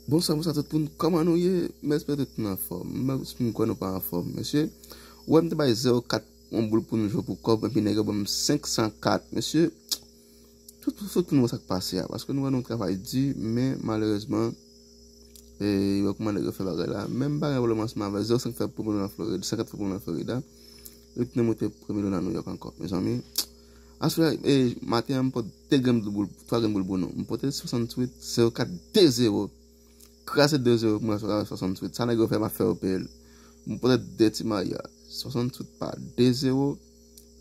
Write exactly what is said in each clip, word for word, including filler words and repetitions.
Bonswa, bonswa tout moun, kòman nou ye? M espere tout moun anfòm. Menm si m kwè nou pa anfòm, mesye. Ou wè, m te bay zewo kat yon boul pou nou jwe pou kòb, epi nèg yo ban m senk san kat, mesye. Tout, tout, tout moun wè sa k pase a, paske nou wè nou travay di, men malerezman, e, yo kòman nèg yo fè bagay la. Menm bagay pwoblèm ansanm avè zewo senk fè pou moun nan Florid, senkant fè pou moun nan Florida. Yo tounen monte premye lona Nouyòk ankò, mezanmi. Aswè, e, maten an, m pote de grenn boul, twa grenn boul pou nou. M pote swasanntuit, zewo kat, de zewo. Kraze de zewo pou mwen, swasanntuit. Sa nèg yo fè, m ap fè yo peye l. M pote de ti maya, swasanntuit pa de zewo,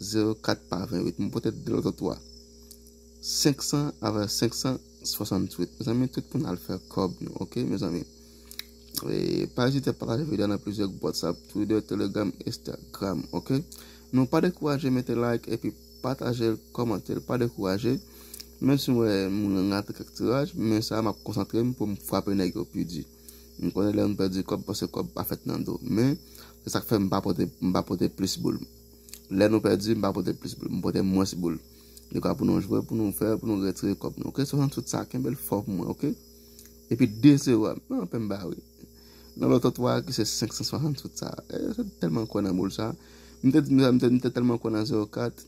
zewo kat pa venntuit. M pote de lòt twa, senk san avè senk san swasanntuit. Mezanmi, tout moun al fè kòb nou, oke, mezanmi? E, pa ezite pataje videyo a nan plizyè gwoup WhatsApp, Twitter, Telegram, Instagram, oke? Nou pa dekouraje, mete like, epi pataje l, kòmante l, pa dekouraje. Menm si m wè moun rate kèk tiraj, men sa m ap konsantre m pou m frape nèg yo pi di. M konnen lè nou pèdi kòb, paske kòb pa fèt nan do. Men, se sa k fè m pa pote, m pa pote plis boul. Lè nou pèdi, m pa pote plis boul, m pote mwens boul. Dekwa pou nou jwe, pou nou fè, pou nou retire kòb nou, oke? Swasanntuit sa, kenbe l fò pou mwen, oke? Epi de zewo a, men anpè m ba wi. Nan lòt twa ki se senk san swasanntuit sa, e, se tèlman kwè nan boul sa. M te, m te, m te tèlman kwè nan zewo kat,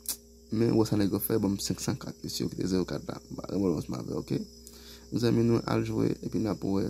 men wè sa nèg yo fè, ban m senk san kat, mesye, yo kite zewo kat la. M pa renmen ansanm avè, oke? Mezanmi, nou al jwe, epi n ap wè